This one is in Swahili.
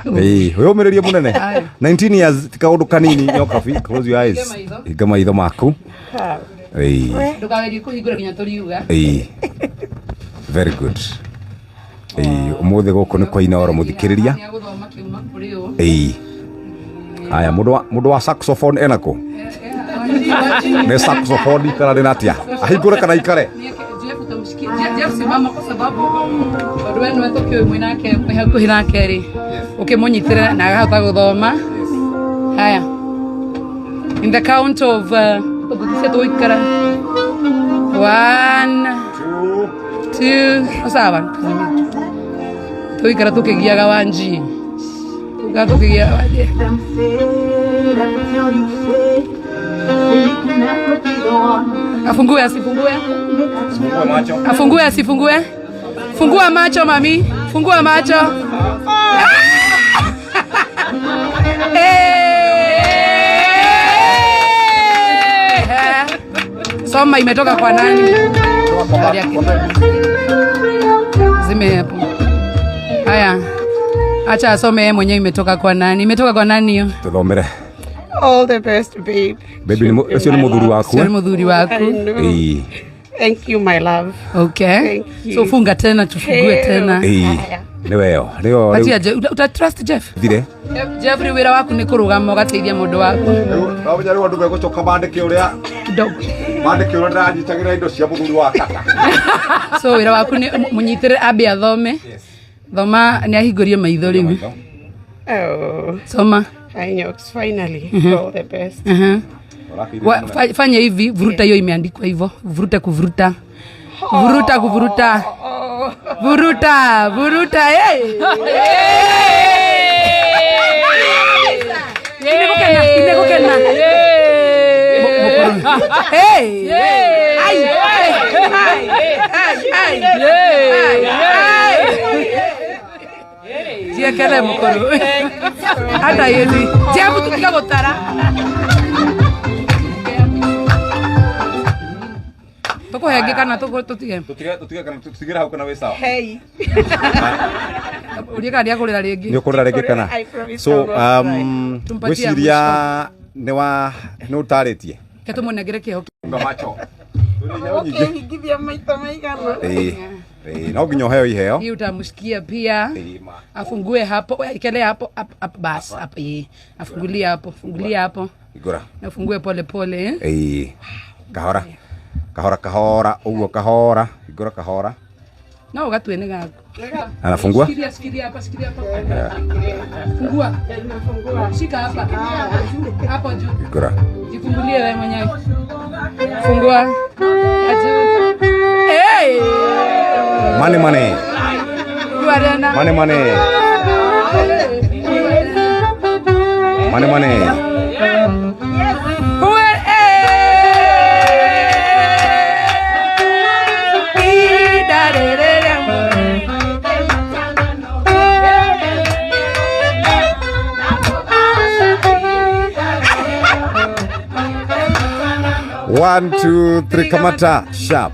Ĩĩ, wĩyũmĩrĩrie mũnene. 19 years ti kaũndũ kanini. Nyokabi, close your eyes. Hinga maitho maku. Ĩĩ. Ndũkagerie kũhingũra nginya tũriuga. Ĩĩ. Very good. Ĩĩ, ũmũthĩ gũkũ nĩ kwa Inooro mũthikĩrĩria. Nĩagũthoma kiuma kũrĩ ũ. Ĩĩ. Aya, mũndũ wa saxophone ena kũ? Nĩ saxophone kana nĩ natia? Ahingũre kana ikare? Jeff utamshikia. Jeff simama kwa sababu tondũ we nĩwe tũkĩũĩ mwĩ nake mwĩ hakuhĩ nake rĩ, ũkĩmũnyitĩrĩra na akahota gũthoma. Haya, in the count of tũgũthiĩ tũgũikara one, two, sawa, tũgũikara tũkĩgiaga Wanji, tũgũikara tũkĩgiaga Wanji. Them say, let me tell you, say, say you can never be the one. Afungue asifungue? Fungue macho. Afungue asifungue? Fungua macho mami, fungua macho. Eh! Soma imetoka kwa nani? Zime hapo. Haya. Acha asome yeye mwenyewe imetoka kwa nani? Imetoka kwa nani hiyo? Tũthomere. All the best, babe. Baby, ũcio nĩ mũthuri waku. Sio mũthuri waku. I know. Ĩĩ. Thank you, my love. Okay. Thank you. So funga tena tufungue tena. Ĩĩ. Nĩweyo. Nĩyo Patia rĩu. Je, uta trust Jeff? Thire. Jeffrey, wĩra waku nĩ kũrũgama ũgateithia mũndũ waku. Rĩu rĩu andũ megũcoka mandĩke ũrĩa Kidogo. mandĩke ũrĩa ndĩranyitagĩra indo cia mũthuri wa kaka. So wĩra waku nĩ mũnyitĩre ambe athome. Thoma nĩ ahingũrie maitho rĩu. Oh, Soma. hi, Nyox. Finally, all the best. Fanya hivi, vuruta hiyo imeandikwa hivyo. Vuruta kuvuruta. Vuruta kuvuruta. Vuruta, vuruta. Hey. Inegukena, inegukena. Hey. Ai. Ai. Ai. Ai. Ai. Jiekele mukuru. Hata yezi. Jebu tukiga gutara. Tukuhenge kana tutige. Tũtige kana tũtigĩre hau kana wĩ sawa? Hey. Urie kana nĩakũrĩra rĩngĩ. Nĩ ũkũrĩra rĩngĩ kana? I promise So I will not cry. Tumpatie ngwĩciria nĩ wa nĩ ũtarĩtie. Ke tũmũnengere kĩho. Funga macho. Okay, hingithia maita maigana. Ĩĩ. Ĩĩ, no nginya ũheo iheo. Hii utamshikia pia. Ĩĩ, ma. Afungue hapo, ekelea hapo, hapo bas, hapo eh. Afungulie hapo, fungulia hapo. Hingũra. Na ufungue pole pole eh. Ĩĩ. Kahora. Kahora kahora, ũguo kahora. Hingũra kahora. No ugatue nĩ gaku. Anafungua? Shikilia, shikilia hapa, shikilia hapa. Fungua. Shika hapa. Hapo juu. Hingũra. Jifungulie wewe mwenyewe. Fungua. Aju. Hey! Money money. Fungua tena. Money money. Money money. Fungua. Hey! Da de de de. One, two, three, kamata. Sharp.